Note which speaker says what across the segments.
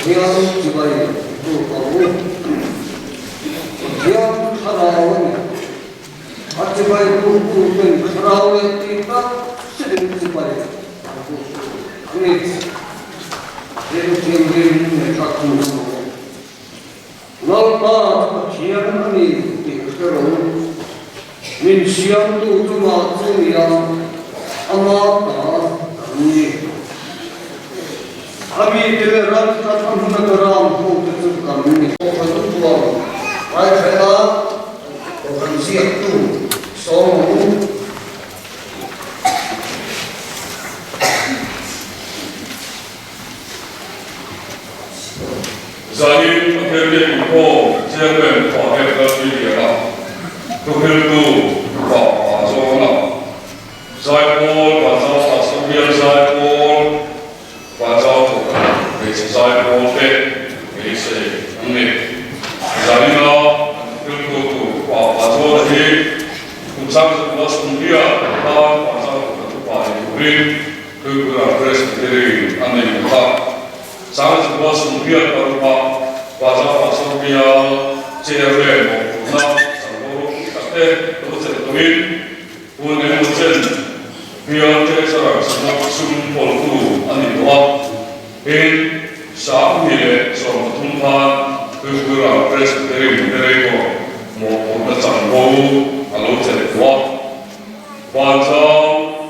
Speaker 1: Pathian chibai buk ang u. Pathian thlarau a ni. A chibai buk turin thlarau leh tih tak zetin chibai an buk tur a ni. Pathian thianghlim ngaihthlak hnu a awm. Lalpa chu Pathian a ni tih hre rawh u. Min siamtu chu mah chu nia, ama ta kan ni. A mite leh ram tha tha hmuna ka ram hote chu kan ni. Kohhran thupuan ngaithla Kohhran ziaktu sawm ang u.
Speaker 2: Zanin Pathian biak inkhawm Chairman Upa Biak Lalpui Liana, Thuhriltu Upa Pa Zawna, Zaipawl Vanzau Pastor Bial Zaipawl Vanzau Thawhkhat Hmeichhe Zaipawl te beisei an ni. Zanina kan thuhriltu tur Upa Pa Zawna hi kum 20 Sumriat tan Vanzau Thawhkhat Upa ni turin Tuipui Presbytery a nei bawk a, Sangchukua Sumriat parupa Vaza Pastor Bial Chairman mawhphurhna chanvo ropui tak te lo chelh tawhin hun engemaw chen Bial Treasurer Synod sum pawltu a ni tawh a, tin 2013 khan Tuipui Presbytery Moderator mawhphurhna chanvo a lo chelh tawh a. Vanzau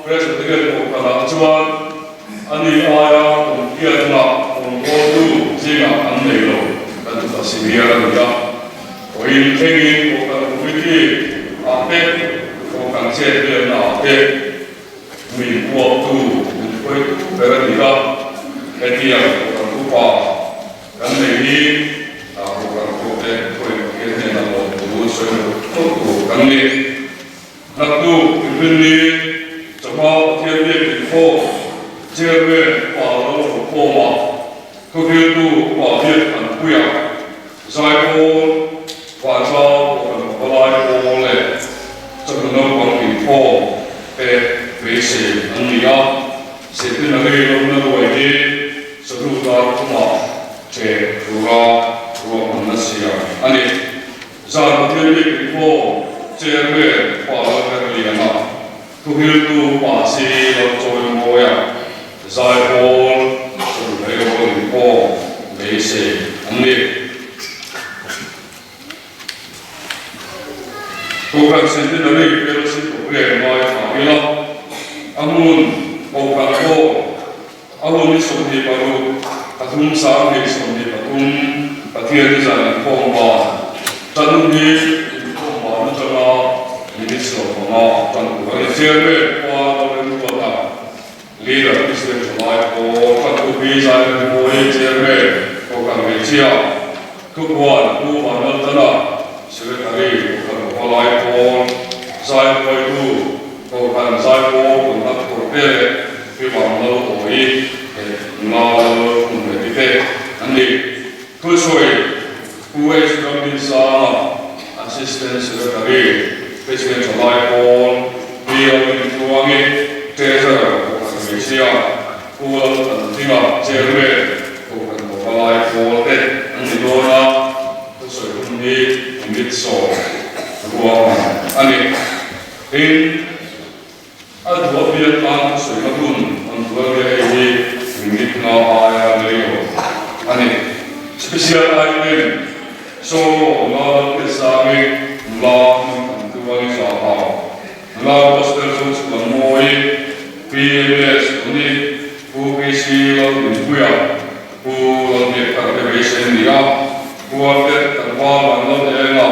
Speaker 2: Presbyterian Kohhranah chuan a ni aia kum hiatna rawngbawltu zingah an nei lo kan ti ta si mial a ni a. Vawiin thlengin Kohhran Committee ah te, Kohhran chetvelna ah te mi uaptu min hruaitu ber a ni a. Hetiang Kohhran upa kan nei hi Kohhran pawhte hruaitu hian hnenah lawmthu sawi loh tawp tur kan ni. Naktuk Inrinni chawhma Pathian biak inkhawm Chairman Upa Lalrokhawma, Thuhriltu Upa Biak Thanpuia, Zaipawl, Vanzau Kohhran Pavalai Pawl leh Chawhnu Naupang inkhawm te beisei an ni a, Centenary lawmna ruai hi Chawhnu dar thumah ṭheh tura ruahmanna siam a ni. Zan Pathian biak inkhawm Chairman Pa Lalherliana, Thuhiltu Pa Si Lalchawimawia, Zaipawl Chawlhmeihawl inkhawm beisei an ni. Kohhran Centenary Fellowship Program ngaithla ila, a hmun Kohhran Hall A hun hi 26, pathum 2023 Pathian hi zan inkhawm ban tan hun hi inkhawm ban atanga minute 15 tan tur a ni. Chairman khua Lalrem Ruata, Leader President Thalai Pawl Tantu Pi Zairem Mawi, Chairman Kohhran Hmeichhia Thupuan Pu Vanlaltana, Secretary Kohhran Upa Lai Pawl Zaipuaitu Kohhran Zaipawl Conductor te leh Pi Vang Lal Awi leh Nula Lal Khumreti te an ni. Thusawi Pu H Ramdinsanga, Assistant Secretary, President Thalai Pawl, Pi Lalrintluangi, Treasurer, Kohhran Hmeichhia, Pu Lalthantinga, Chairman, Kohhran Tawpa Lai Pawl te an ni dawn a, thusawi hun hi minute 60 a ni. Tin, a duh apiang tan thusawi hun an duh a nia hei hi minute nga aia rei lo a ni. Special item, Solo nula Lalpiasangi, nula Hmingthantuani Zahau, nula Gospel Zochhuanmawii, PMS Tuni, Pu PC Lalhlimpuia, Pu Lalbiakthar te beisei a ni a, Pu Albert Tlangval Vanlaldenga,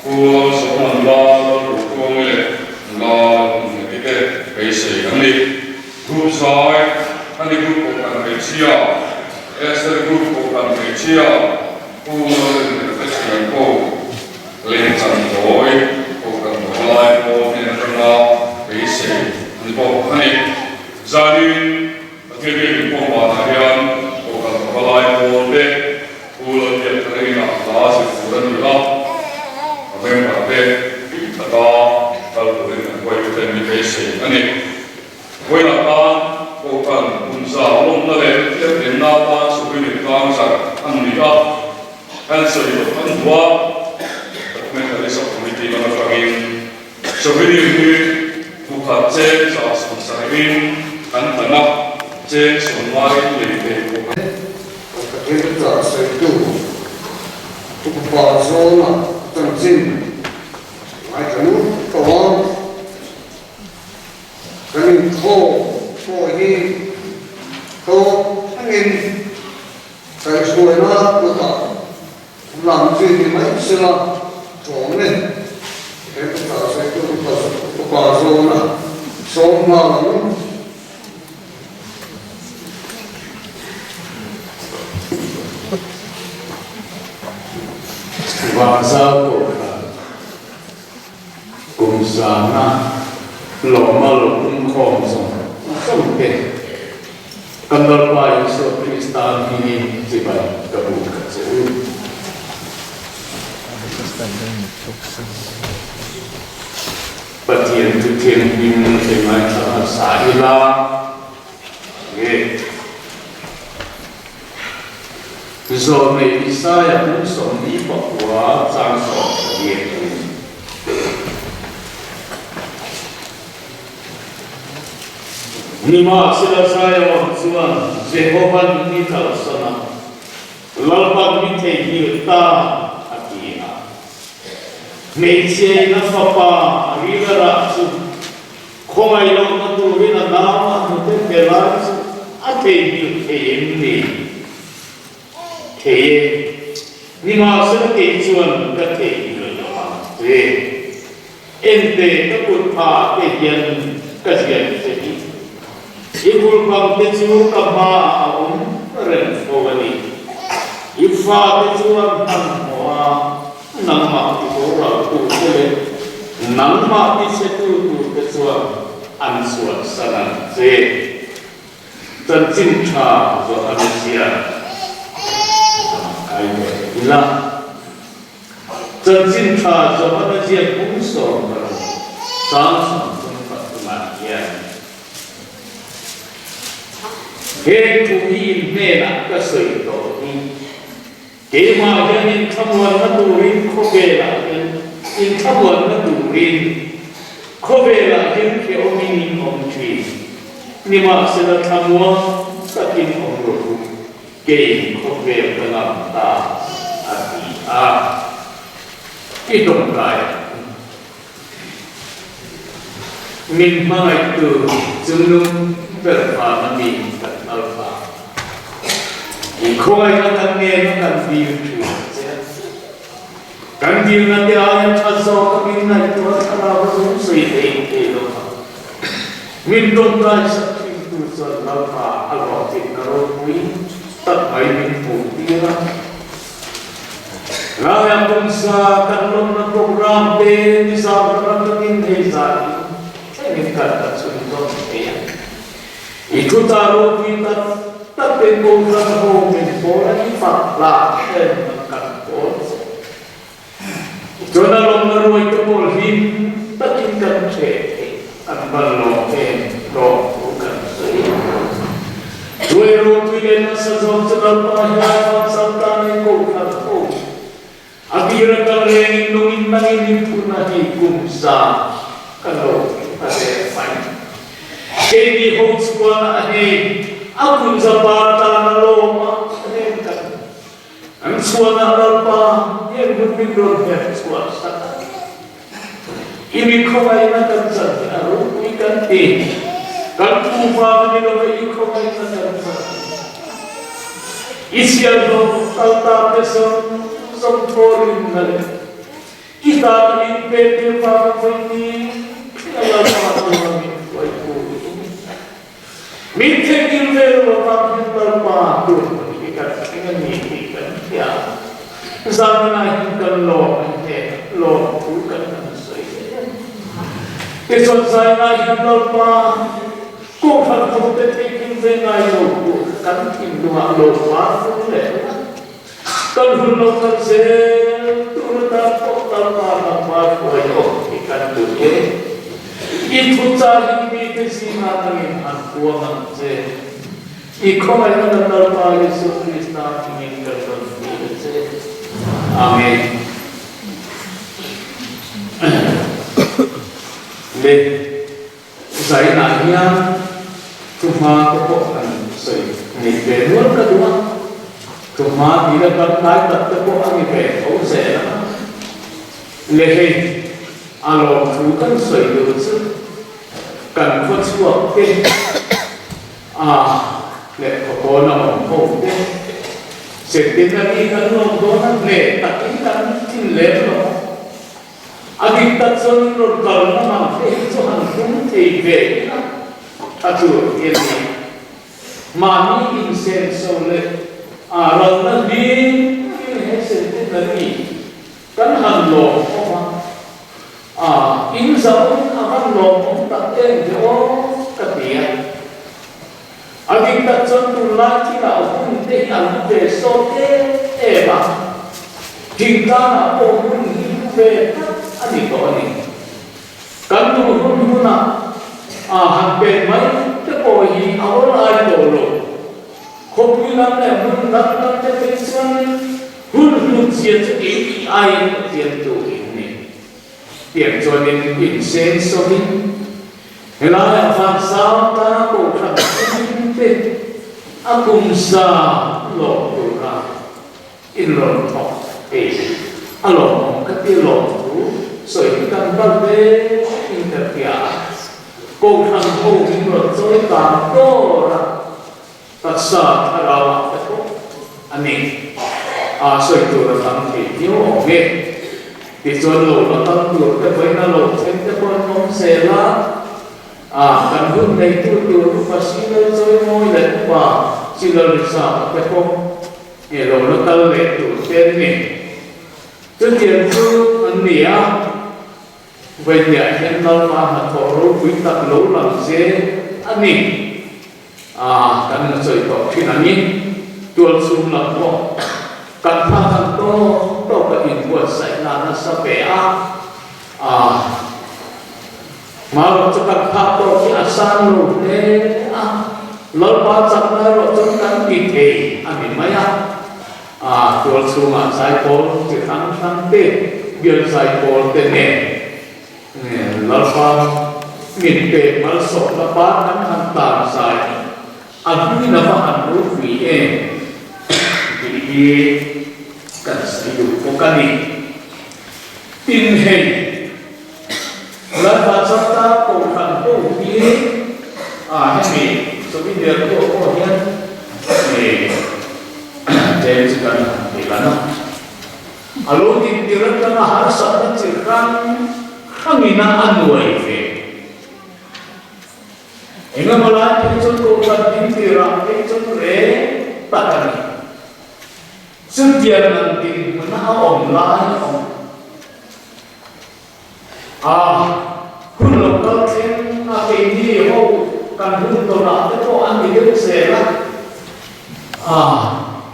Speaker 2: Pu Lalsawma nula Lalruhtuangi leh nula Lalhmungheti te beisei an ni. Group zai, Honey Group Kohhran Hmeichhia, Esther Group Kohhran Hmeichhia, Pu Lalrinhmel te thian ko Lengchantawi Kohhran Pavalai pawl hnen atanga beisei an ni bawk a ni. Zanin Pathian biak inkhawm banah hian Kohhran Pavalai pawl te Pu Lalbiakthara inah hla zir tur a ni a, a member te taka kal turin an huaituten ni beisei a ni. Vawiinah khan. Kohhran kumza lawmna leh thianghlimna atan souvenir tlangzarh an ni a, kan sawi loh kan hmu a, Documentary Sub-Committee lam atangin souvenir hi bukhat cheng 170in kan hlan a, cheng 50in lei theih bawk a ni.
Speaker 1: Pathian thuchah sawitu Upa Zawna chanchin ngaithla ngut tawh a. Kan inkhawm pawh hi tawp thlengin kaihhruaina kutah lam zui ni mai sela tlawm e. He thuchah sawitu Upa Zawna sawm nghal ang.
Speaker 3: Vanzau Kohhran kum zana lawma lo pumkhawm zawng zawng te kan Lalpa Isua Krista hmingin chibai ka buk a che u. Pathian chu thianghlim thei ngaithla hmasa ila nge? Zawlnei Isaia kum 49 chang 18 in. Nimahsela Zion chuan Jehova'n mi kalsan a, Lalpa'n mi theihnghilh ta a ti a. Hmeichhia in a fapa a ril a rah chu khawngaih lohna turin a nau a hnute pe lai chu a theihnghilh thei em ni? Thei e, nimahsela kei chuan ka theihnghilh lo ang che. Ente ka kut pha te hian ka ziak che hi. I kulhbang te chu ka hmaah a awm reng fo a ni. I fate chu an hmanhmawh a, nangmah ti boral tu te leh nangmah ti chhe tu tur te chuan an chhuahsan ang che. Chanchin tha zawh a ni sia, kai ve ila. Chanchin tha Johana ziak hung 16 chang 33ah hian, Heng thu hi in hnenah ka sawi tawh hi, keimah hian inthlamuanna turin khawvelah hian inthlamuanna turin khawvelah hian hrehawmin in awm thin, nimahsela thlamuang takin awm rawh u. Kei khawvel ka ngam ta, a ti a. I tawngtai ang u. Min hmangaihtu chungnung ber vana mi kan hnal ta. I khawngaihna kan ngen a kan dil thin ang che. Kan dilna te aia tha zawk a min ngaihtuah thlarau a zum sawi thei thei lo ang. Min tawngtai sak thin tu chuan Lalpa a hlawhtlinna ropui tak mai min hmuh tir a. Laia pumsa kan lawmna program te nizam ram atangin hei zan in thlengin kan la chhunzawm thei a. I thu ta ropui tak tak te Kohhran ho min pawl a i fak hlak em kan pawl che. Chuan a lawmna ruai te pawl hlim takin kan ṭheh theih an van lawm em rawh thu kan sawi a. Ruai ropui leh nasa zawk chu Lalpa hian vansang tan in Kohhran ho a bira kal rengin lungin nangin in phun a hi kum za ka lo a rel mai. Keini ho chuan a hei a kum za par tan a lawm a reng kan An chhuanah Lalpa heng hun min rawn her chhuah sak a. I mi khawngaihna kan chan hi a ropui kan ti. Kan pu vang a ni lo ve i khawngaihna kan chan hi. I chhiarhlawh kal ta te zawng zawng thawrin na leh i tan in pe te vang vawi ni a Lalpa tura min hruaitu i ni. Min theihnghilh ve lo avang hian Lalpa tur hi kan thleng a ni tih kan hria. Zaninah hian kan lawm a hnenah lawm thu kan han sawi leh a. Tichuan zainah hian Lalpa Kohhran hote theihnghilh ve ngai lo tur kan thinlungah lo var fur leh a. Kan hun lo kal zel tur atan pawh Lalpa ram var hruai awm hi kan duh e. I thuchah hi mite zingah nangin han puang ang che. I khawngaihna kan Lalpa Jesuh Krista hmingin kan rawn hmuh ta che. Amen. Le zainah hian thuhma te pawh kan sawi nei ve nual ka duh a, thuhma tih la kan tlai tak te pawh a ni ve tho zel a. Le hei a lawmthu kan sawi duh chu kan khawchhuak te A leh khawpawn a awm ho te Zirtirna mi kan lawm dawn a hneh takin kan thin lem lo. A dik tak chuan in rawn kal ngam ang te hi chu han hlum thei ve ila a tur hi a ni. Mahni insenso leh a ralna hlim in he zirtirna mi kan han lawm khawp a, a in zauhin a van lawmawm tak em ve aw ka ti a. A dik tak chuan tunlai thilah hun te hi an hmu ve sawt em em a, thingtlangah pawh hun hi hmu ve tak a ni tawh a ni. Kan duh hun hunah a han pen mai te pawh hi a awlai tawh lo. Khawpui lam leh hmun dang dang te phei chuanin hun hlut zia chu kei tih aiin Pathian tu in ni. Tiang chuanin insen sawhin helaiah vansang tana kohhran hring te a kum za lawm tura in rawn thawk thei a lawmawm ka ti lawm thu sawi hi kan kal ve in ka hria a, kohhran ho min rawn chawi kang dawr a. Taksa thlarau ah te pawh a ni a sawi tur a tam thei viau awm e. Tichuan lo la kal tur te vawiin a lo thleng te pawh an awm zel a, a kan hun neitu tur upa Silal Chawimawi leh upa Silal Rizama te pawh nge lo la kal leh tur te an ni. Chutiang chu an ni a, vawiinah hian Lalpa hnathawh ropui tak lo lang zel a ni. A, kan la sawi tawh thin ang i, tual chhung lam pawh kan phak ang tawk tawk a inbuatsaih nan nasa ve a, a, hmarawh chu kan phak tawk hi a sang lo hle a, Lalpa chakna erawh chuan kan ti thei a ni mai a, a, tual chhungah zaipawl chi hrang hrang te, bial zaipawl te nen. Lalpa min pek malsawmna par kan han tar zai hi a hnuin a va han ropui em tih hi kan sawi duh bawk a ni. Tin hei, Lalpa chawlhtar kohhran ho hi a hemi souvenir pawh pawh hian tlem chu kan han ti lan a. A lo dintir atanga harsatna chi hrang hrangin a a nuai ve. Engemaw lai phei chuan kohhran dintirah phei chuan reng tak a ni. Chutiang ang dinhmuna a awm lai a awm. A hun lo kal thleng a keini ho kan hun tawnah te pawh a ni deuh zel a, a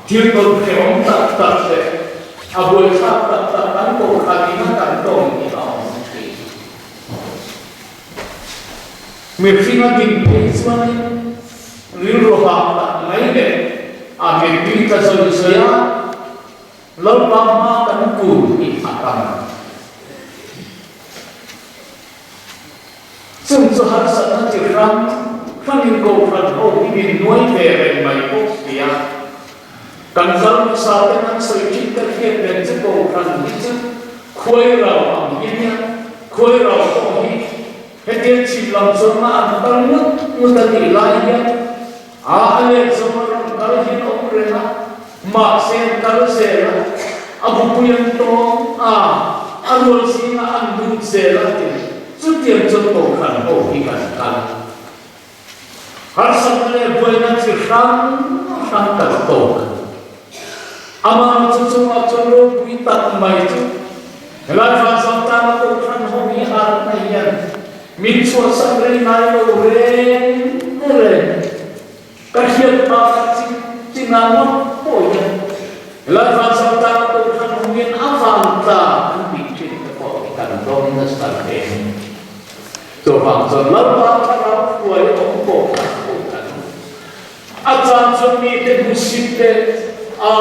Speaker 3: thil tawn hrehawm tak tak leh a buaithlak tak tak kan kohhran in a kan tawng hi a awm thin. Mihring a din phei chuanin rilru hah tak mai leh a mittui tla zawih zawih a, Lalpa hma kan kun hi a tam. Chung chu harsatna chi hrang hrangin Kohhran ho hi min nuai ve reng mai bawk si a. Kan kal hmasa ten an sawi thin ka hriat nen chu Kohhran hi chu khuai rau ang hi nia, khuai rau pawh hi hetia chhim lam zawnga an kal ngut ngut a nih lai hian a a let zawnga rawn kal hian a awm reng a. Mahse an kal zel a, a bupui an tawng a, a rual zingah an lut zel a ti. Chutiang chuan Kohhran ho hi kan kal. Harsatna leh buaina chi hrang hrang kan tawk. Amah chu chungah chuan ropui tak mai chu helai vanzang tana Kohhran ho hi harhna hian min chhuahsan rei ngai lo reng reng. Ka hriat pa kha chi chi ngang ngawt pawh hian helai vansang tlang Kohhran hungin a van tla an tih thin te pawh hi kan dawng nasa hle. Chuvang chuan Lalpa thlarau hruai awm pawh kha ho kan ni. A chan chuan mite hmusit te, a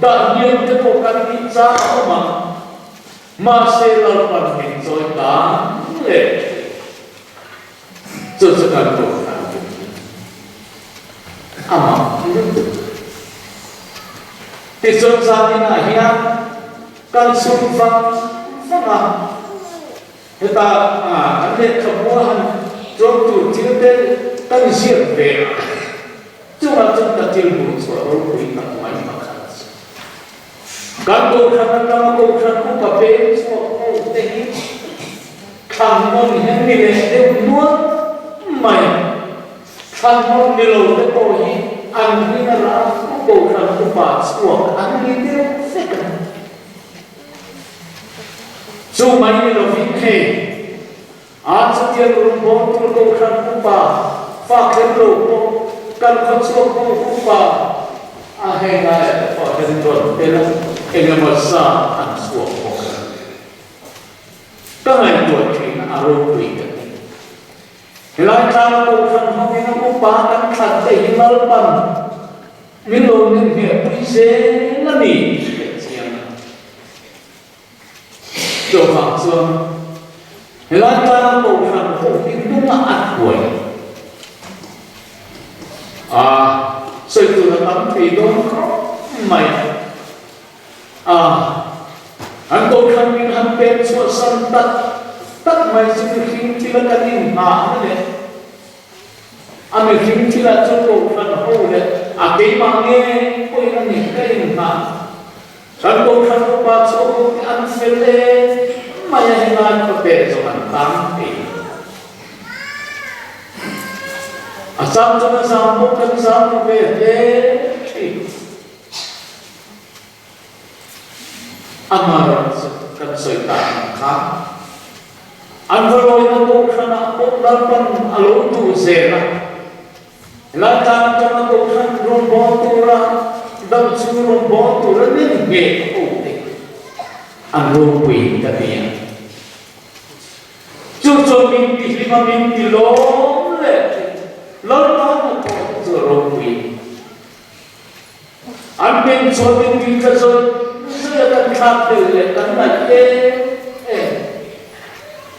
Speaker 3: dah hniam te pawh kan nih chang a awm ang. Mahse Lalpan min chawi kang leh thin. Chu chu kan kohhran tum hi a mak lutuk. Tichuan zaninah hian kan chhung vang vang a, heta kan lehkhabu a han chuang tur thil te kan ziak ve a, chungah chuan ka thil hmuh chhuah ropui tak mai pakhat chu. Kan kohhran atanga kohhran upa peng chhuak ho te hi thlan nawn hian ni leh deuh nual mai. Thlan nawn ni lo te pawh hi an rin a ram u kohhran upa chhuak an ni deuh vek a. Chu mai ni lovin hei a chutiang rawngbâwl tur kohhran upa fa kher lo pawh kan khawchhuak ho upa a hei laiah te pawh hian rawn tel a, eng emaw zat an chhuak bawk a. Ka ngaihtuah theihna a ropui ka ti. Helai tlang kohhran hovin a upa kan thlan te hi Lalpan min lo hnenhnehpui zel a ni tih hriat chiang a. Chuvang chuan helai tlang kohhran ho hi hnungah a hruai a, sawi tur a tam thei dawn khawp mai a. An kohhran min han pek chhuahsan tak tak mai chu mihring thila kan inghahna leh A mihring thilah chuan kohhran ho leh a keimah nge pawhin a ni ka inngah. Kan kohhran upa chhuak ho te an fel em mai a, helai khawvel zawng an tang thei lo. A chang chuan a zam pawh kan zam ru ve hle thin. Amaherawhchu kan sawi tak ang kha an va lawina kohhranah pawh Lalpan a lo duh zel a, helai tlang atanga kohhran rawngbâwl tura dam chu rawngbâwl tura nen ngheh ho te an ropui ka ti a. Chu chuan min ti hlim a, min ti lawm leh thin. Lalpa hnathawh chu a ropui. An hming chuan min tui tla zawih zawih a kan thlak tel leh kan ngaih em em.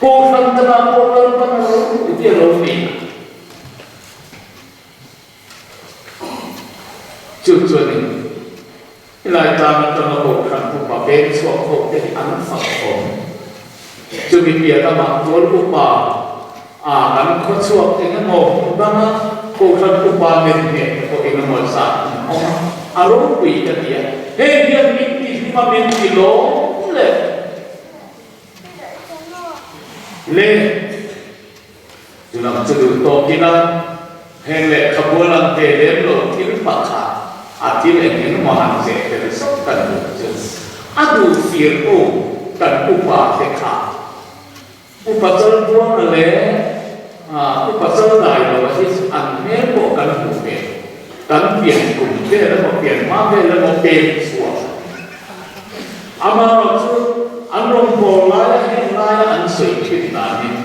Speaker 3: Kohhran dangah pawh Lalpan a lo duh hi a lo ni a. Chu chuanin helai tlang atanga kohhran upa peng chhuak ho te hi an fak awm. Chumi piah lamah tual upa a kan khawchhuak eng emaw hmun danga kohhran upa nen hneh te pawh eng emaw zat an awm a, a ropui ka ti a, hei hian min ti hlim a, min ti lawm leh le. Chulam chu duh tawk ila heng lehkhabu a lang ve lem lo thil pakhat a thil eng eng emaw han zeh tel zauh kan duh chu a duh fir u kan upa te kha upa Chalbuanga leh upa Chaldailo hi chu an hmel pawh kan hmuh ve kan pian kum vel emaw pian hma vel emaw pek chhuak Amaherawhchu an rawngbâwl laia heng laia an sawi thin danin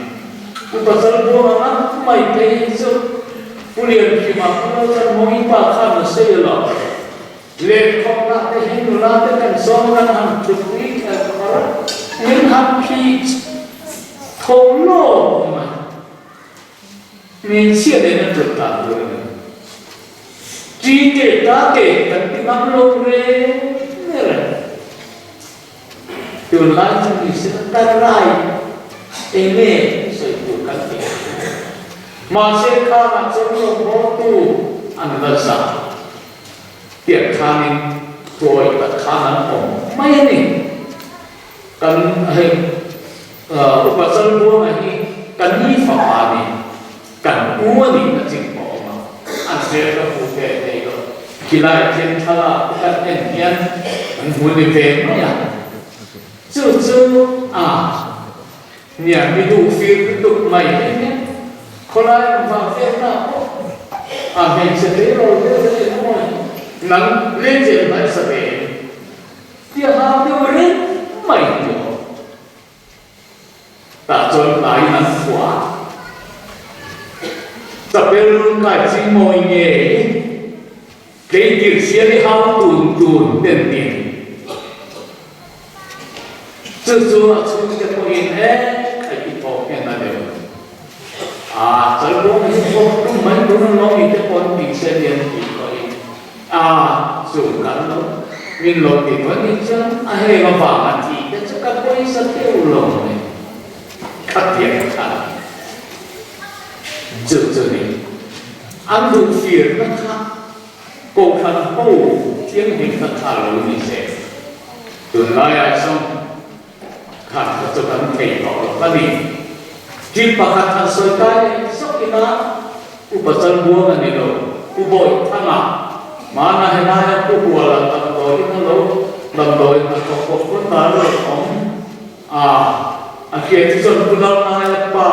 Speaker 3: Pu Pasal Buanga ngat mai phei hi chu Pu Liankhima Pu Lalthanmawii pa khan a sawi lo. Lehkhawpnah te hi nula te kan zawng kan han thutpui kher kher min han phih tho lawk mai. Hmeichhia nen a ṭawt dan tur a ni. Ṭi ke ta ke kan ti ngam lo reng reng. Tunlai chu ni se ka rai eng nge sawi tur kan ti a. Mahse khanah chuan rawngbawltu an la zah tiang khanin tuai tak khan an awm mai a ni. Kan hei Upa Chalbuanga hi ka ni fapa a ni, kan u a nih na ching pawh a awm a, an hmel ka hmu ve thei lo. Khilai khian thlalak te kan en hian an hmu ni ve mai a, chu chu a nia mi duh fir lutuk mai hi hian khawlai an vang vel na pawh a hmeichhe tleirawl deuh te nen amaw nang lenchel hmai sa ve em? Tia hau deuh reng mai hi aw. Tah chuan tlaiin an phuah a. Chapel run kai ching mawi ngei tleitir sial i hau tun tun ten nen. Chu chu a chhungte pawhin e khaih i thawk hian a deuh a, chalbuang hi thawk tum mai tur an lo ni te pawh an tih se hian tih pawhin a chu kan lo min lo ti pawh nih chuan a heng avanga tih te chu ka pawisa deuh lo mai khatiang khan chu chu ni an duh firna kha Kohhran ho thianghlimna kha lo ni se, tunlaiah chuan khan kha chu kan thei tawh lo a ni. Thil pakhat han sawi kai leh zawk ila, Upa Chalbuang a ni lo, Pu Bawihthanga, hmana helaia Pu Huala damdawiin a lo damdawiin a thawk bawk pawn dan a rawn awm a, a hriat chu chuan Pu Lalnaia pa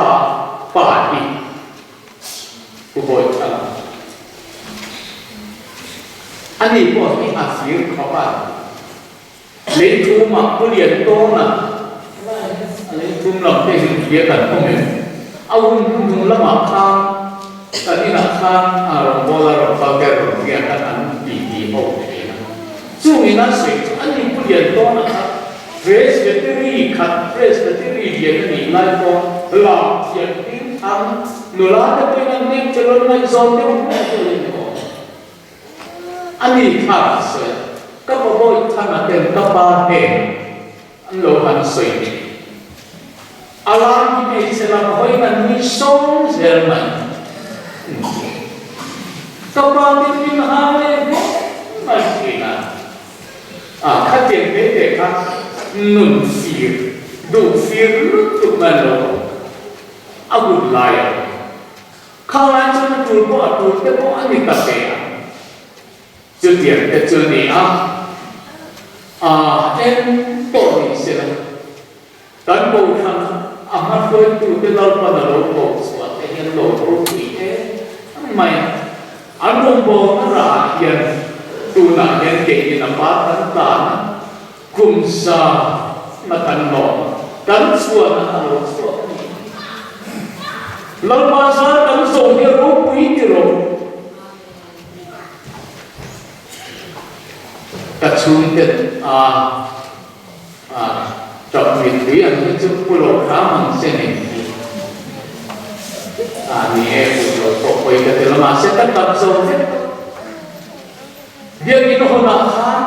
Speaker 3: pa hi Pu Bawihthanga. Ani pawh hi a fir khawp a, lei thumah Pu Liantawna a lei thum lam te hi hria kan awm em? A hun hnuhnung lamah khan kan inah khan a rawngbawla rawn kal te rawn riak a an ti ti ho thin a. Chung ina sawi chu ani Pu Liantawna kha Presbytery khat Presbytery lian a nih lai pawh lam thiam hming thang nula te pawhin an nek che rawn ngaihzawn deuh hmuh deuh in aw. A ni kha a sawi a, ka pa bawi than a ten ka pa hnen an lo han sawi ni. A lam hi hmeichhe lam hawiin an nui sawng zel mai. Ka pa te min ha leh hmawk mai thin a. A khatiang ve ve kha nun fir, duh fir lutuk mai lo awm a hun lai a awm. Khang lai chuan a tul pawh a tul te pawh a ni ta ve a. Chutiang te chu a ni a, a eng pawh ni se la, kan kohhran a hmahruaitute Lalpan a lo ko chhuah te hian lo ropui em mai a. An rawngbawlna rah hian tunah hian keinin a par kan tan a, kum za na kan lawm a, kan chhuan a a lo chhuak a ni. Lalpa zar kan zawh hi a ropui ti rawh. Ka chhungten a a tap mitui ang hi chu pu lo hram ang che ni a ni e pu lo pawh pawi ka ti lo mahse ka tap zo vek tawh biakin hawnah khan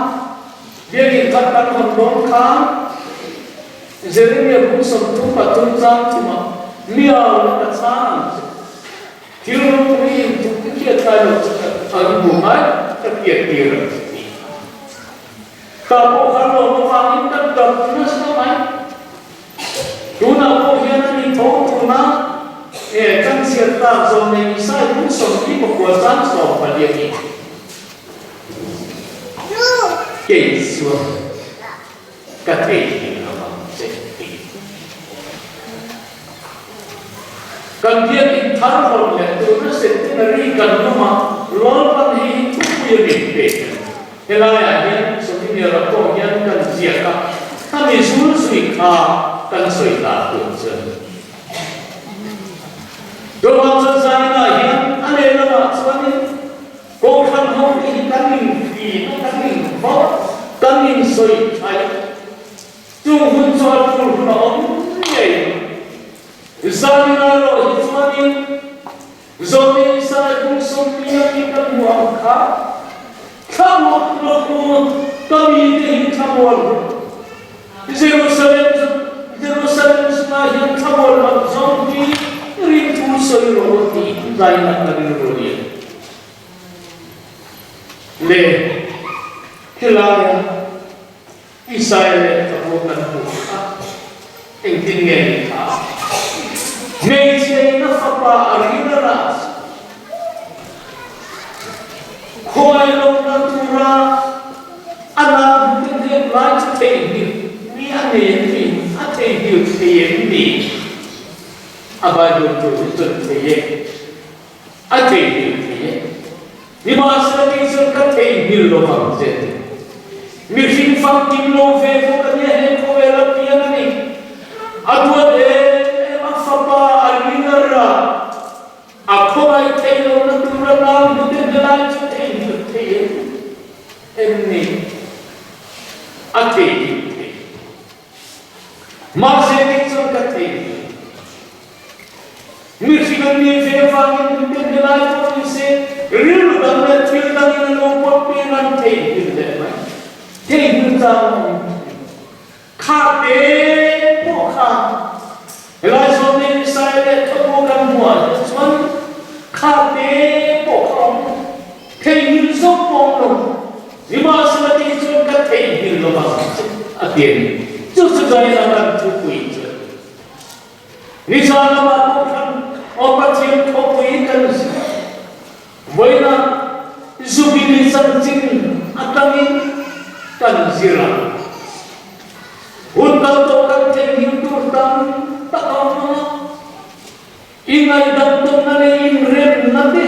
Speaker 3: biakin khat kan hawn dawn khan Jeremia bung 33 chang thumah miau la ka chhang ang che. Thil ropui in tuk te khian kai lo chu ka an hmu ngai ka pian tir ang che tih kha. Tah pawh khan lawm avangin kan dam nasa mai. Tunah pawh hian a ni tho tuna e kan chhiat tak zawm nei Isai bung 49 chang 14 hi kei chuan ka theihnghilh lo ang che tih. Kan biakinn thar hawn leh tuna centenary kan lum a, Lalpan hei hi thupui a min pek a ni. Helaiah hian souvenir ah pawh hian kan ziak a, khami zul zui kha kan sawi ta tur chu a ni. Chuvang chuan zaninah hian a lehlamah chuanin Kohhran ho te hi kan inhrin a, kan invawrh, kan insawi thaih. Chung hun chu a tul hun a awm ngei a. Zaninah erawh hi chuanin Zawhne Isai bung 40 a mi kan hmuh ang kha, Thlamuak rawh u, ka mite hi thlamual rawh. Jerusalem chu Jerusalem chungah hian thlamual loh zawng hi rinthu sawi rawh u tih zaina ka rilru lian le helaia Isaia lehkhabu kan hmuh kha engtin nge ni kha? Hmeichhe in a fapa a rin a rah chu khawi lohna tura A nau te hnek lai chu theihnghilh mi a nei em ni? A theihnghilh thei em ni? A Bible thu hi chuan thei e. A theihnghilh thei e. Nimahsela kei chuan ka theihnghilh lo vang che a ti. Mihring famkim lo ve bawk a nia he khawvela piang a ni. A duat em em a fapa a ri. paih theih lohna tura nau hnute helai chu theihnghilh thei em em ni? A theihnghilh thei. Mahse kei chuan ka theihnghilh. Mihring an nih ve avangin hnute helai pawh ni se rilru dang leh thil dangin a lo pawt peng an theihnghilh leh mai. Theihnghilh chang a awm thin. Kha te pawh kha helai zawn nei Isaiah leh Thawpu kan hmuh ah hian chuan kha te pawh kha awm theihnghilh zawk pawh awm lo. Nimahsela kei chuan ka theihnghilh lo ang che a ti a ni. Chu chu Zaina kan thupui chu a ni. Nizan lamah pawh khan aw Pathian thawpui kan zir a. Vawiina Jubilee chanchin atangin kan zir a. Hun kal tawh kan theihnghilh tur tam tak a awm ang a, i ngaihdam tawnna leh inremna te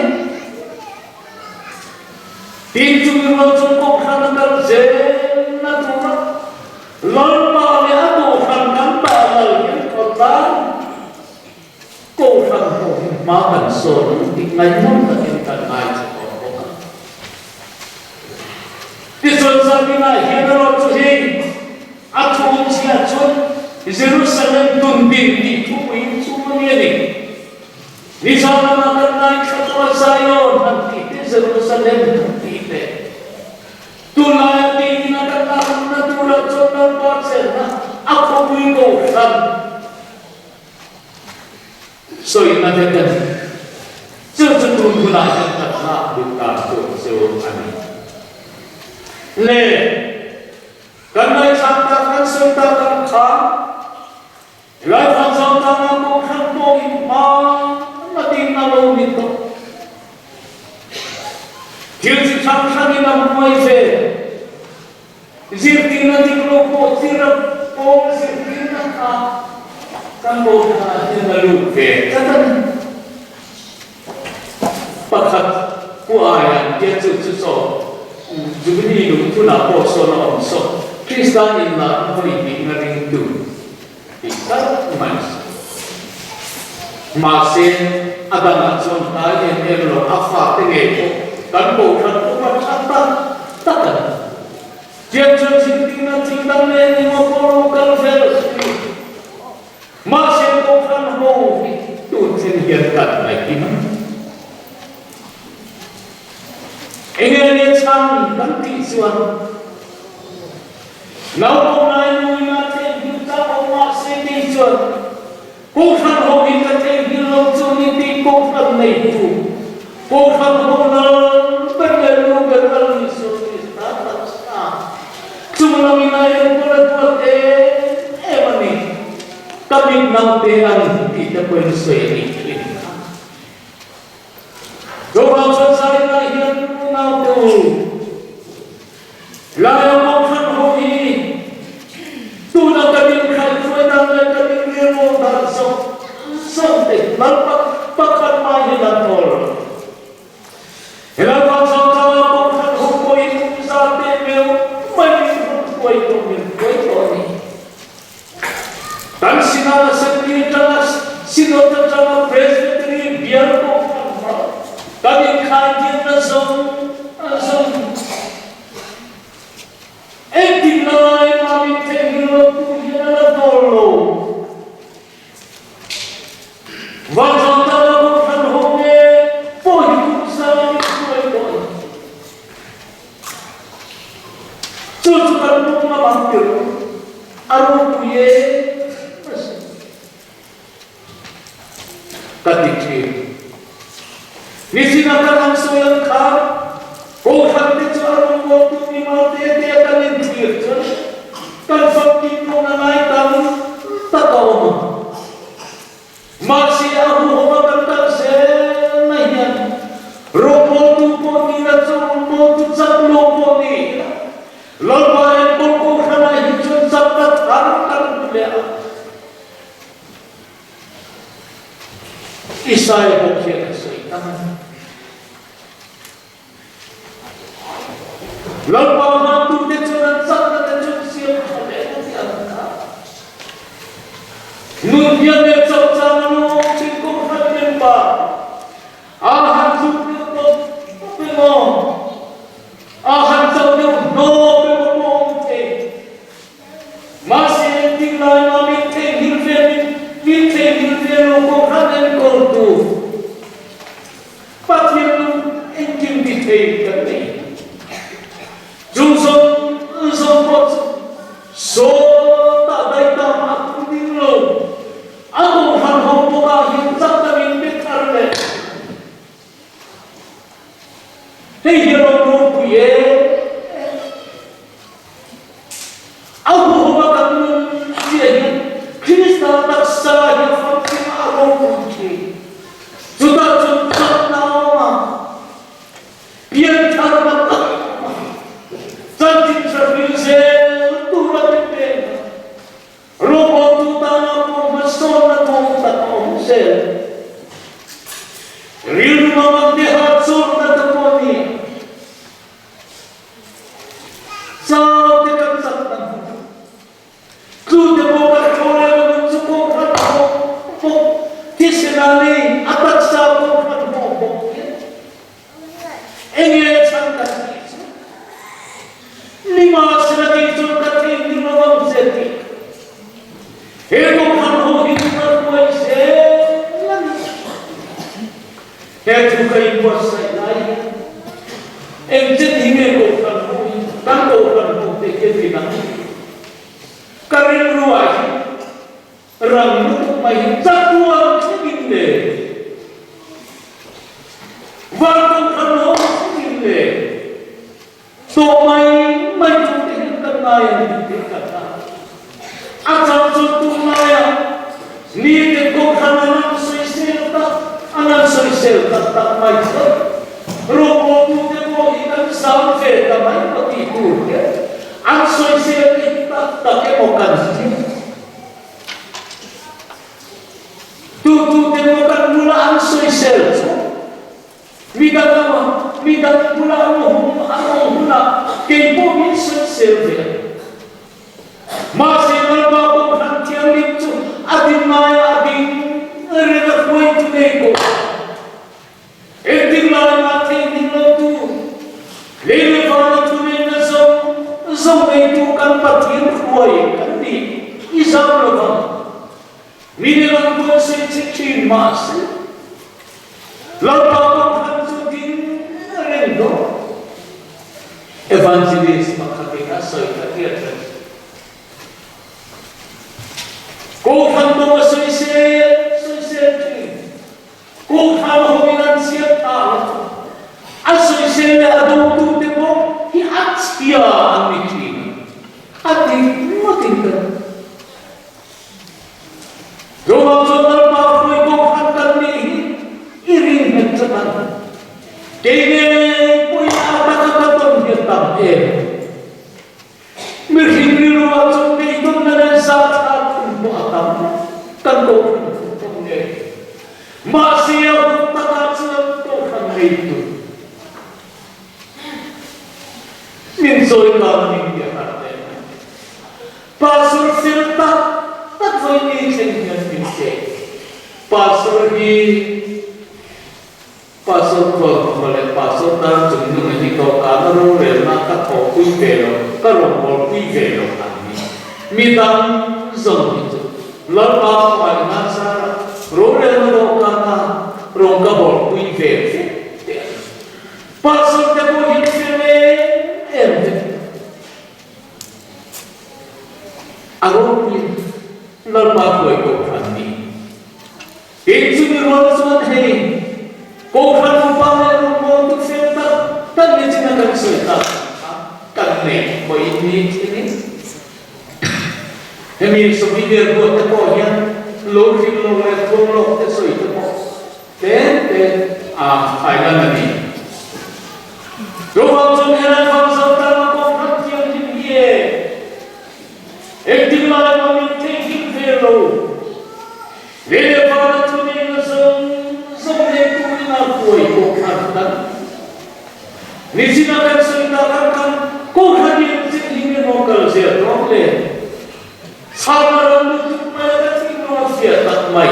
Speaker 3: tin chumi rual chu Kohhran a kal zelna tura Lalpa leh a Kohhran kan dah lal hian khawtlang Kohhran pawh hi hma kan sawn ang tih ngaihnawm takin kan ngaithla tawh bawk a. Tichuan Zalina hian erawh chu hei a thu chhia chuan Jerusalem tun din tih thupui chu a ni a ni. Nizan lama kan ngaithla tawh a Zion han tih te Jerusalem han tih te tunlaia tiin a kan lakna turah chuan Lalpa chenna a khawpui Kohhran Sawina te kan chu chu tun hunah hian kan lak duh dan tur chu a ni. Le kan ngaihthlak tak kan sawi tak ang kha helai vanzau tana kohhran pawh in hma na ding a lo ni tawh. Thil chi hrang hrangin a hmuai ve. Zirtirna dik lo pawh tir a pawl zirtirna kha kan bohranah hian a lut ve tlat a ni. Pakhat pu aiah hian chu chu saw Jubilee lungphunah pawh sawn a awm saw Krista inlahna hawi hnih na ringtu tih tlat mai. Mahse a dangah chuan hnai em em lo a fate ngei pawh kan bohran upa tha tak tak a ni. Tiang chuan zirtirna thil dang nen emaw pawh lo kal vel thin. Mahse bohran ho hi tun thleng hian kan ngaihkim a ni. Enge leh chhan kan tih chuan Naupang lai nuina theihnghilh tak awm mahse kei chuan Kohhran ho hi ka theihnghilh lo chu ni tih Kohhran neitu Kohhran ho lal ber leh lu ber Lal Isua Krista taksa chung lam in a enkawl a duat em em a ni. Ka mit naute ang tih te pawhin sawi a nih thin kha. Chuvang chuan Zaina hian unaute u, Laia Kohhran ho hi tuna kan inkhaihhruai dan leh kan inrelrawl dan zawng zawng te Lalpa pakhat mai hi lan awl lo. Helai Vanzangtanga Kohhran ho pawhin kum za teh meuh maiin rawn hruai tawh min hruai tawh a ni. Kan Synod Assembly atanga Synod atanga Presbytery bial Kohhran hmang kan inkhaidinna zawng zawng engtik lai mah min theihnghilh lo tu hian a la dawl lo. Vanzang tana Kohhran ho nge pawh hi kum zang in hruai tawh a ni. Chu chu kan pum lam ang tirh a ropui em asin. Ka ti thin. Nichin a kan han sawi ang khan Kohhran te chu a rawngbawltu mimal te te a kan inthlir chuan kan famkim lohna lai tam tak a awm a. Mahse a huhawma kan kal zel na hian rawngbawltu pawh ni la chu rawngbawltu chak lo pawh ni ila Lalpa enkawl Kohhranah hi chuan chakna thar kan hmu leh a. Isaia bawk hian a sawi ta a ni. Lalpa hmangtute chuan an chakna te chu siam tha leh a ti ang kha. Nun hian leh chauh chang a lo awm thin Kohhran member. thei kan nei. Chung zawng zawng pawh chu sawtah daih tam a tum ding lo. A kohhran ho bawkah hian chak takin pe thar leh. Hei hi a rawn ropui em em. A huhawm a kan nun chiah hian Krista taksa hi a famkim a, a ropui thin. Chutah chuan chakna a awm a, piantharna tak a awm a, chanchin hre hril zel tura min pek a, Rawngbawntu tana pawh hmasawnna kawng tak a awm zel. Rilru mangang te hahchawlhna te pawh a ni. Chau te kan chakna hmun, tlu te pawh kan thaw leh lo ang chu kawng khat hawk bawk, thisen a nei, a taksa kawng khat hawk bawk hian Enge chhan kan tih chu? Nimahsela kei chuan ka theih ni lo ang che tih he kohhran ho hi chu ka hruai zel a ni. He thu ka inbuatsaih lai hian engchen hi nge kohhran ho hi kan kohhran ho te hian min ang tih ka rilruah hian Rang lutuk mai hi chatuan thlengin le Varkawng khan lo thlengin le tawh mai mai tur te hian kan ngai a ni tih ka hria. A chang chuan tunlaia mite kawhhran an an sawisel tak an an sawisel tak tak mai chuan rawngbawltute pawh hi kan zam ve ta mai maw tih tur hian an sawisel te hi tak tak emaw kan ti. Tutute maw kan bula an sawisel chu? Midang emaw midang bula an awm an awm hunah kei pawh min sawisel ve ang. Mahse Lalpa Kohhran Thianghlim chu a din ngaia a ding reng a hruaitu nei pawh a ni. Engtik lai mah theihnghilh lo tu, lei leh vana thuneihna zawng zawng neitu kan Pathian hruai kan nih i zam lo vang. Mi nih ang buatsaih che thin mahse, Lalpa Kohhran chu ding reng dawn. Evangelist pakhatin a sawi kha hriat reng. Kohhran pawh a sawisel sawisel thin. Kawngkhar hoin an siam ta lo. A sawisel leh a dawngtute pawh hi a chhia an ni thin. A ti ngawtin ka ring. Rawngah chuan Lalpa hruai kawngkhar kan nih hi i ring nghet tlat ang. Kei ngei pawhin a taka ka tawn hian tam em. Mihring rilruah chuan beidawnna leh zahthlak hun pawh a tam, kan kohhran hun pawh ngei. Mahse a hun takah chuan kohhran nei tur min chawi tan min ti a harh leh mai. Pastor fel tak tak vawi ni thleng hian min pe. Pastor hi Pastor Khualhmawma leh Pastor Darchungnunga hi dawhkana rorelna ka thawhpui ve lo, ka rawngbawlpui ve lo an ni. Midang zawng hi chu Lalpa hmangaihna zara rorelna dawhkana rawn ka bawlpui ve vek te an ni. Pastor te pawh hi fel em em vek. A ropui Lalpa hruai kohhran ni. Tin, chumi rual chuan hei Kohhran upa leh rawngbawltu fel tak tak ni china kan sawi tak ang kha kan neih pawhin ni thlengin hemi Soviet ruat te pawh hian lo hrilh lo leh thuam lawk te sawi te pawh tlem te a thailan a ni. Chuvang chuan helai Vanzau tlanga Kohhran thianghlim hi e engtin lai mah min theihnghilh ve lo. Lehvana thuneihna zawng zawng nei turin a huai Kohhran kan Nichina kan sawi tak ang khan Kohhran hi engtin hi nge maw kal zel dawn le? Chhana ram lutuk mai a ka thinlung a fiah tak mai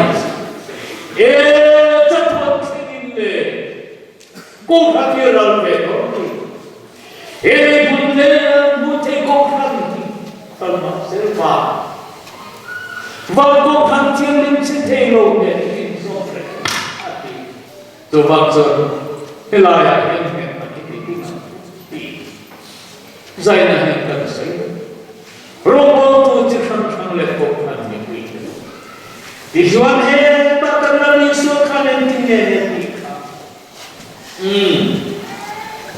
Speaker 3: e chatuan thlengin le Kohhran hi ral ve dawn ni. He lei hmun leh hmuh theih Kohhran hi kal mah zel va. Van Kohhran thianghlim che thei lo nen in zawm reng a ti. Chuvang chuan helaiah hian nghet takin in. Zaina hian kan sawi vek. Rawngbawltu chi hrang hrang leh kohhran mipui te. Tichuan heta kan Lal Isua khan engtin nge ni a tih kha? Umm,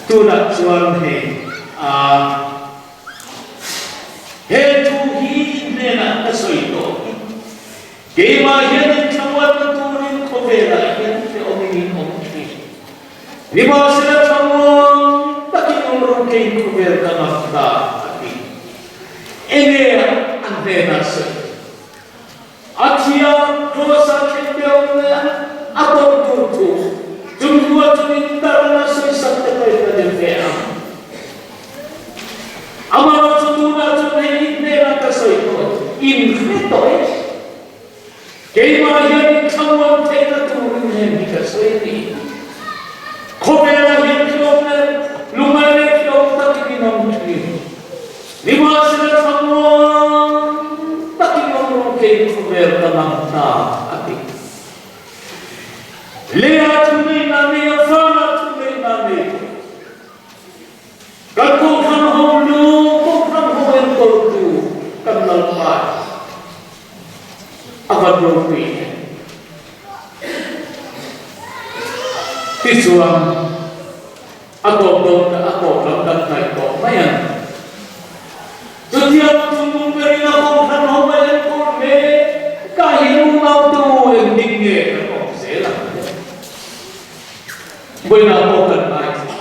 Speaker 3: tunah chuan hei a he thu hi hnenah ka sawi tawh hi. Keimah hian inthlamuanna turin khawvelah hian hrehawmin in awm thin. Nimahsela thlamuang takin awm rawh kei khawvel ka ngam ta, a ti. Enge an hnenah sawi? A thia Kross-a thlen deuh leh a tawrh tur thu, chung hnuah chuan intarna sawisak te pawhin ka ni ve ang. Amaherawhchu tunah chuan hei i hnenah ka sawi tawh, in hre tawh e. Keimah hian in thlamuan theihna turin heng hi ka sawi a ni. Khawvelah hian hlawm leh lungngai leh hlawm takin in awm thin. Nimahsela thlamuan takin awm rawh kei khawvel ka ngam ta, a ti. Leiah thu neihna nei a, vanah thu neihna nei tawh. Kan Kohhran ho lu, Kohhran ho enkawltu kan Lalpa hi a van ropui em. Tichuan a tawp dawn a tawp lam kan hnaih tawh mai ang. Chutiang chungnung berin a Kohhran ho a enkawl mek ah hian unau te u engtin nge kan awm zel ang le? Vawiinah pawh kan ngaithla.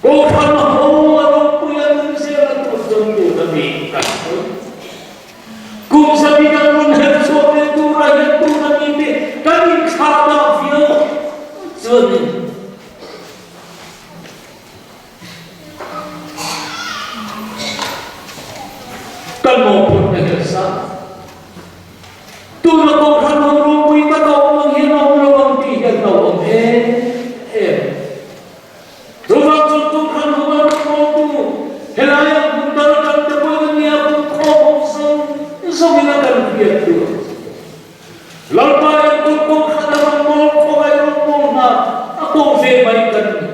Speaker 3: Kohhran ho a ropui a nun zel a tur chuan tun a mi kan sawi. Kum sami kan rawn her chhuak leh tura hian tun a mi te kan inthlah dah viau chuanin kan mawhphurhna hi a sang. Tuna Kohhran ho ropui tak a awm ang hian a awm lo ang tih hi a hlauhawm em em. Chuvang chu Kohhran ho a rawngbawltu helaiah hmun dang atang te pawhin a nia hmun khawm awm zawng zawngin a kan hriat tur. Lalpa enkawl Kohhran a rawngbâwl khawngaih rawngbâwl hna a pawh ve mai kan ni.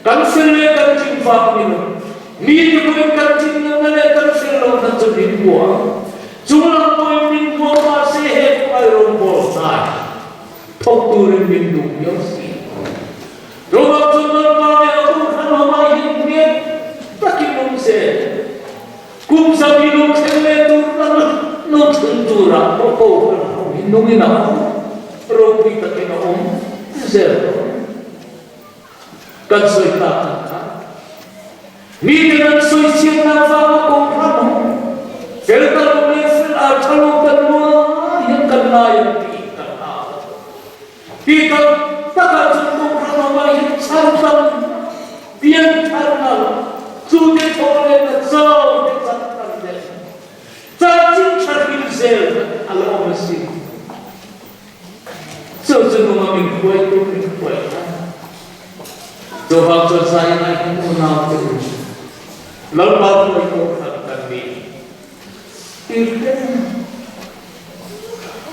Speaker 3: Kan fel leh kan tling vang ni lo. Mi te pawhin kan tling lohna leh kan fel lohna chu min hmu ang. Chunglam pawhin min hmu ang mahse he khawngaih rawngbâwl hna hi thawk turin min duh viau si. Chuvang chu Lalpa leh a Kohhran ho ah hian hmel takin awm zel. Kum zabi lo thleng leh tur tak lo thleng turah pawh Kohhran ho hi nungin a awm, ropui takin a awm zel dawn. Kan sawi tak ang kha miten an sawi chhiatna avanga Kohhran ho fel ta lo leh fel a tha lo kan ruai hian kan lai ang tih kan hau. Ti tak takah chuan Kohhran ho ah hian chhan tam pian tharna lo, chu te thawh lehna chau te chak thar leh chanchin tha hril zel a la awm asin. Chu chu nunga min hruaitu min hruai kha. Chuvang chuan Zainai hian unau te u, Lalpa hruai Kohhran kan ni tir reng.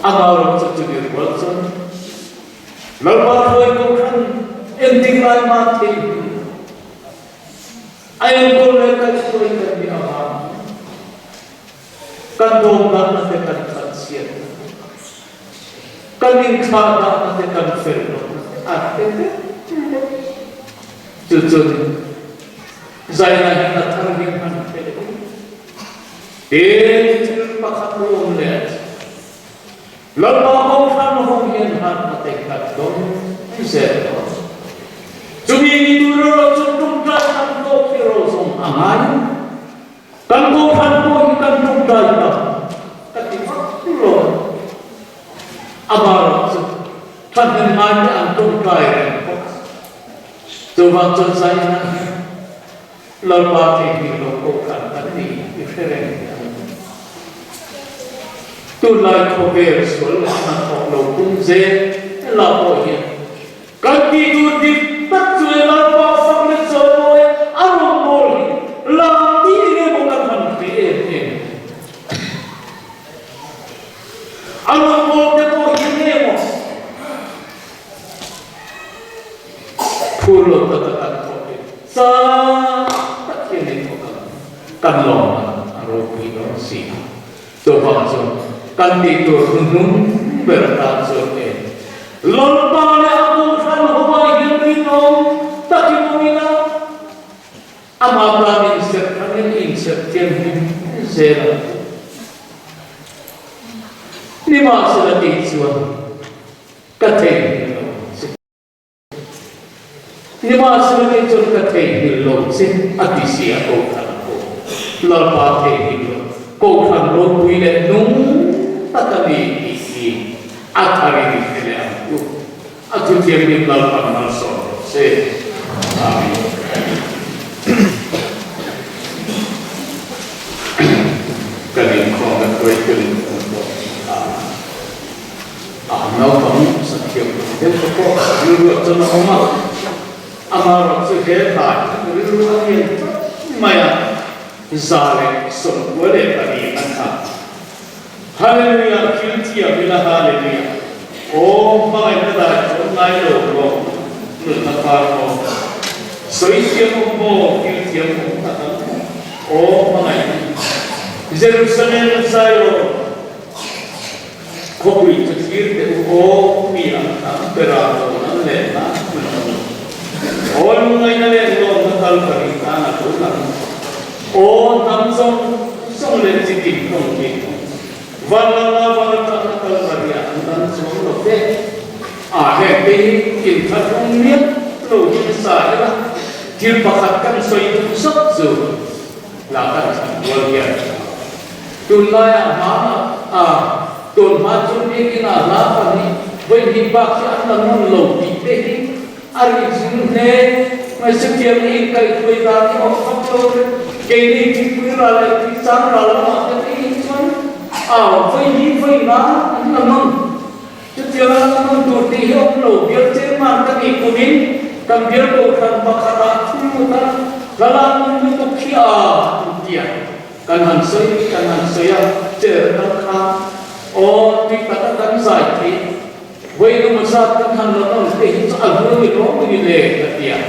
Speaker 3: A ngau ram chu chumi rual chuan Lalpa hruai Kohhran engtik lai mah thei hnu a enkawl leh kaihhruai kan nih avangin kan dawmdanna te kan thatchhiatna te, kan inthlahdahna te kan fel lohna te a hre vek vek. Chu chuan zaina hian a thar hian han hre leh in Tin, thil pakhat lu awm leh a ti. Lalpa Kohhran ho hian han a tei khat dawn zel dawn. Chumi ni tur erawh chu tawngtai tam tawk hi ro zawng a ngai. Kan Kohhran pawh hi kan tawngtai tam ka ti vak lo. Amaherawh chu thahnem ngaite an tawngtai reng bawk a. Chuvang chuan Zaina hian Lalpa theihnghilh lo Kohhran kan ni i hre reng hi ang. Tunlai khawvel sual leh hnathawk lo pum zel la pawh hian kan tih tur dik tak chu e Lalpa fak leh chawimawi a rawngbâwl hi lam tih eng emaw kan han hre em em. A rawngbâwl te pawh hi eng emaw Phur lo taka kan thawh hi chak tak hian in. Kan lawmna a ropui dawn si a. Chuvang chuan kan tih tur hnuhnung ber atan chuan e, Lalpa leh a Kohhran hovah hian rinawm takin awm ila, amah tan inserh thanin inserh thianghlim zel ang chu. Nimahsela tih chuan ka theihnghilh lo ang che. Nimahsela kei chuan ka theihnghilh lo che a ti si a Kohhran pawh Lalpa theihnghilh lo Kohhran ropui leh nung tak a ni tih hi a tharin i hre leh ang u. A thuthianghlim Lalpan malsawm rawh se. Amen. Kan inkhawmna hruaitu in kan pawh a. A naupang sathiam ang deuh te pawh rilru ah chuan a awm a, amaherawh chu he hlai khan rilru a lian tlat mai a, 192 an kha. Hallelujah thil thiam ila Hallelujah aw hmangaihna dai chuan ngai lo rawh nunna par maw sawi thiam awm maw thil thiam awm tak ang aw hmangaihna Jerusalem Zion Khawpui chu thlir teh u aw, mi ang tam bera rawn an leh nan hmun a awm. Aw lungngaihna leh lawmna kal ka ring tan a lo lang. Aw hnam zawng zawng leh chi tin tawng hi Vanlala Vanatana Kalvaria an dang chuang lo ve. A heng te hi inthlahrung miah lo hi nasa ila thil pakhat kan sawi duh zauh chu la kan thlan rual hian. Tunlaiah hmana a tun hma chu biakina hla pahnih vawi hnih bak hi an la nawn lo tih te hi a ri zing hle mai. Chutiang i inkaihhruai dan hi awm fak lo ve. Keini thingpui ral leh tuichang ral lamah te phei hi chuan a vawi hnih vawi nga an la nawn. Chutiang a la nawn tur tih hi awm lo. Bial chairman ka nih kumin kan bial kohhran pakhatah thil lut a, hla lak nawn lutuk hi a intia. Kan han sawi, kan han sawi a, chair kal kha aw tui taka kan zai thei, vawi engemaw zat kan han la nawn te hi chu a hlu ni rawng ni le ka ti a,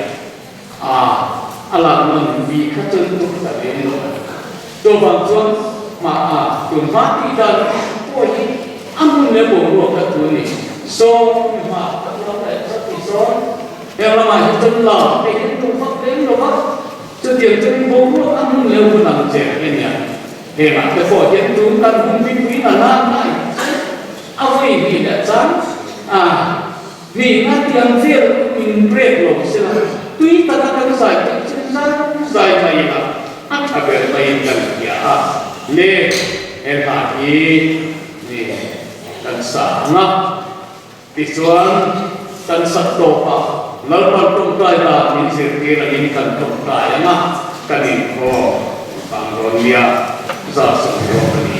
Speaker 3: ah a lak nawn vi kha chuan tur ta lem lo a ni. Chuvang chuan mah a tun hma tih dan pawh hi a hmun leh boruak ka tu ni. Saw mi hma tak lam leh zat ni sawn heng lamah hi chuan la te hi an duh vak lem lo va. Chutiang chuan boruak a hmun leh hun ang che a nia. Hengah te pawh hian tun kan hun mipui a lan lai chu a vawi hnih leh chang a hnihna tih ang vel min break lo sela tui taka kan zai theih chu zai zai mai ila a tha ber maiin kan hria a le he hla hi ni kan sa ang a. Tichuan, kan sak tawpah Lalpan tawngtai dan min zirtir angin kan tawngtai ang a, kan inkhawm ang dawn nia, 160 a ni.